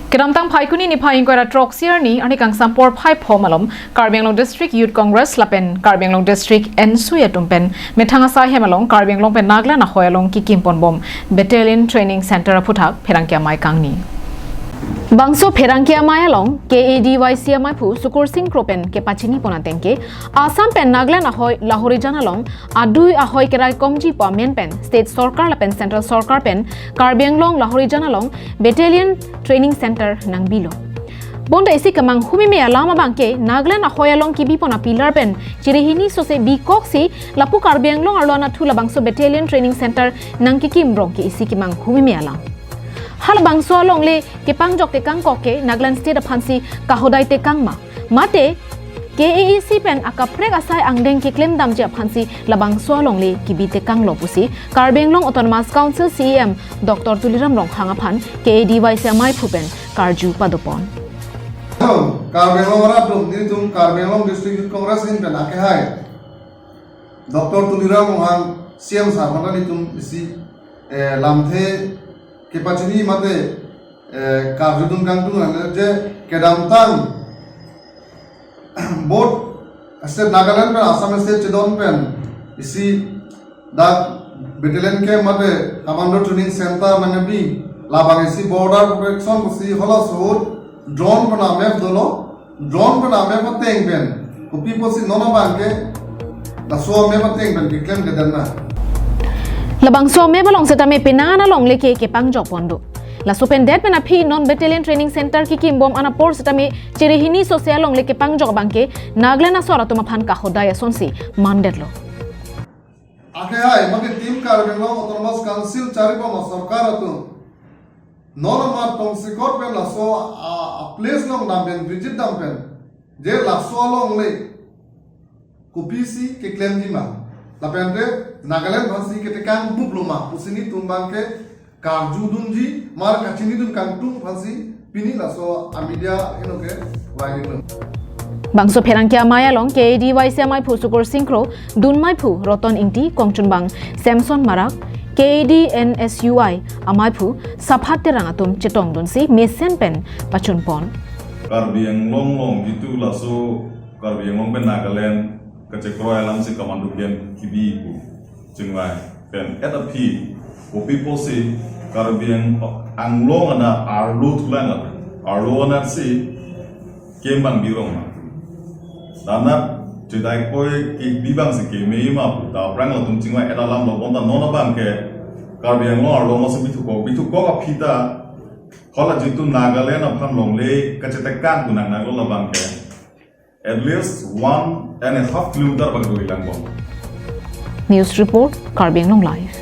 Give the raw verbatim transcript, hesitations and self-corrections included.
Kedamtang Phaikuni niphai ingkoi ra throksi arni, arni kangsam porphai pho malom, Karbi Anglong District Youth Congress lapen Karbi Anglong District N S U atum pen methang asai hem along Karbi Anglong pen Nagaland ahoi along kikim ponbom Battalion Training Center aphuthak pherangke amei kangni. Bangso pherangke amei along K A D Y C amaiphu Sukursing Kro pen kepachini pon ateng ke Assam pen Nagaland ahoi Lahorijan along adui ahoi keraikomji pu amen pen State Sorkar lapen Central Sorkar pen Karbi Anglong Lahorijan along Battalion Training Center nangbilo. Bonta isi kemanghu meme alam abangke Nagaland ahoi along kibi pon a-pillar pen chirihini sose bikoksi lapu Karbi Anglong arlo anatthu labangso Battalion Training Center nangkikim rong ke isi kemanghu meme alam. Halabangso alongle kepangjok tekangkok ke Nagaland State aphansi kahodai tekang ma? Mate K A A C pen akaprek asai angdeng keklem damji aphansi labangso alongle kibi tekanglo pusi Karbi Anglong Autonomous Council C E M Doctor Tuliram Ronghang aphan K A D Y C amaiphu pen karju padopon. Karbi Anglong arat atum, nelitum Karbi Anglong District Youth Congress ahin pen akehai Doctor Tuliram Ronghang C E M sir aphan nelitum isi, eh, lamthe kepachini mate, eh, karjudun kangtung lang je kedamtang both state Nagaland pen Assam state chedon pen isi dak battalion camp mate commando training center nangkebi labang isi border protection pusi halaso ahut drone pen a-map dolo, drone pen a-map ateng pen kopi pusi non abangke laso a-map ateng pen keklem kedan na. Labangso a-map along setame penang an alongle ke kepangjok pon do. Laso pen det pen aphi non Battalion Training Center kikimbom an apor setame chirihini sose alongle kepangjok abangke Nagaland asor atum aphan kahodai asonsi mandetlo. Akehai mate Team Karbi Anglong Autonomous Council charibom asorkar atum non amat tongsekot pen laso a, a-place along dam pen visit dam pen je laso alongle kopisi keklemji ma, lapen te Nagaland aphansi ketekang buplo ma pusi nelitum abangke karjudunji, mar kachinidun kangtung aphansi pini laso a-media heno kevangji lo. Bangso pherangke amei along K A D Y C amaiphu Sukursing Kro, dunmeiphu Roton Ingti, kongchunbang Samson Marak, K A D N S U I amaiphu Saphat Terang atum chetongdunsi mesen pen pachunpon. Karbi Anglong along jitu laso Karbi Anglong pen Nagaland kachekroi alamsi commando camp kibi pu chingvai pen et aphi kopi pusi Karbi Ang-, Anglong anat arlo thulang at, arlo anatsi camp bang birong ma. Danat chedai koi kibi bangsi keme ma pu ta aphrang latum chingvai et alamlo, bonta non abangke Karbi Anglong arlo masi bithukok, bithukok aphi ta hala jitu Nagaland aphan longle kachetekang kunang nanglo labangke at least one and a half kilometer bang duri langbom. News report, Karbi Anglong Live.